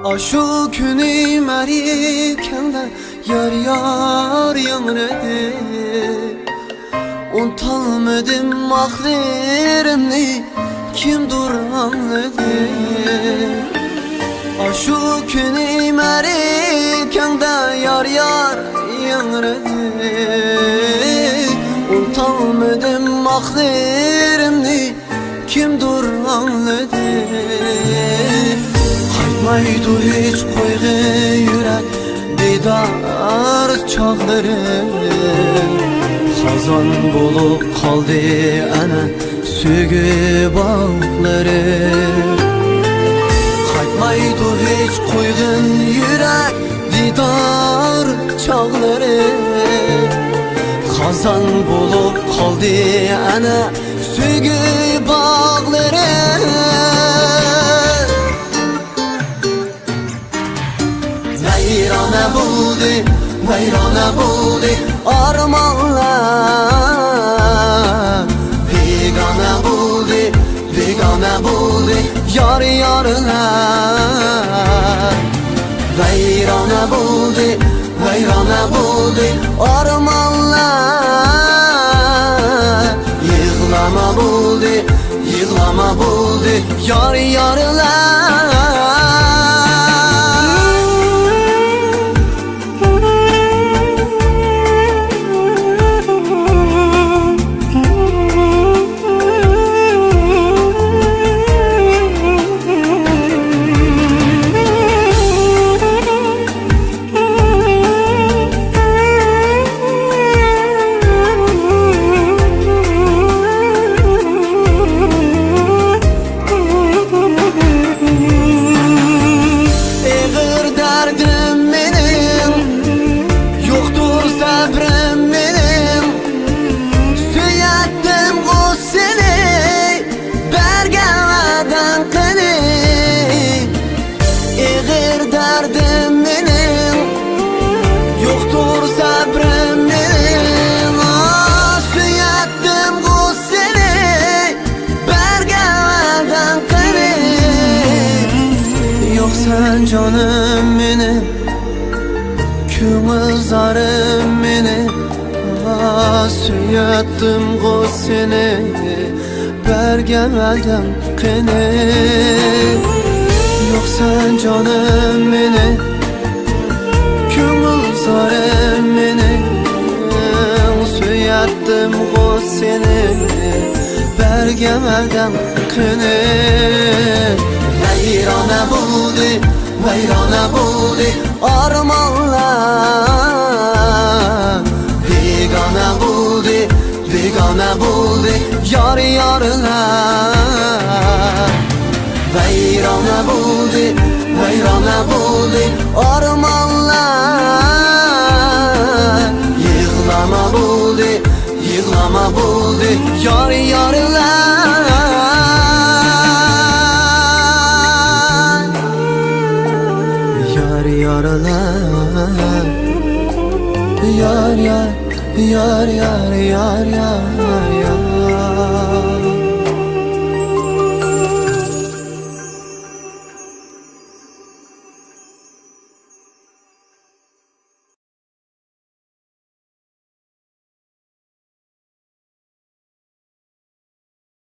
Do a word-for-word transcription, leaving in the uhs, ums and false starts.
ئاشۇ كۈنى مەرىكەڭدە يار يار ياڭرىدى. ئۇنتالمىدىم ئاھلىرىمنى، كىمدۇر ئاڭلىدى. ئاشۇ كۈنى مەرىكەڭدە يار يار ياڭرىدى. ئۇنتالمىدىم ئاھلىرىمنى، كىمدۇر ئاڭلىدى. قايتمايدۇ ھېچ قويغىن يۈرەك دىدار چاغلىرى. خازان بولۇپ قالدى ئەنە سۆيگۈ باغلىرى. قايتمايدۇ ھېچ قويغىن يۈرەك دىدار چاغلىرى. خازان بولۇپ قالدى ئەنە سۆيگۈ باغلىرى. ۋەيرانە بولدى، ۋەيرانە بولدى ئارمانلار. بىگانە بولدى، بىگانە بولدى يار يارلار. ۋەيرانە بولدى، ۋەيرانە بولدى ئارمانلار. يىغلاما بولدى، يىغلاما بولدى يار يارلار. ئېغىر دەردىم مېنىڭ، يوقتۇر سەبرىم مېنىڭ. سۆيەتتىمغۇ سېنى، بەرگەن ۋەدەڭ قېنى؟ ئېغىر دەردىم مېنىڭ، يوقتۇر سەبرىم مېنىڭ. ئا، سۆيەتتىمغۇ سېنى، بەرگەن ۋەدەڭ قېنى؟ يوق سەن جانىم مېنى، كۆڭۈل زارىم مېنى. ئا، سۆيەتتىمغۇ سېنى، بەرگەن ۋەدەڭ قېنى؟ يوق سەن جانىم مېنى، كۆڭۈل زارىم مېنى. سۆيەتتىمغۇ سېنى، بەرگەن ۋەدەڭ قېنى؟ ۋەيرانە بولدى، ۋەيرانە بولدى ئارمانلار. بىگانە بولدى، بىگانە بولدى يار يارلار. ۋەيرانە بولدى، ۋەيرانە بولدى ئارمانلار. يىغلاما بولدى، يىغلاما بولدى يار يارلار. يار يارلار. يار يار، يار يار، يار يار.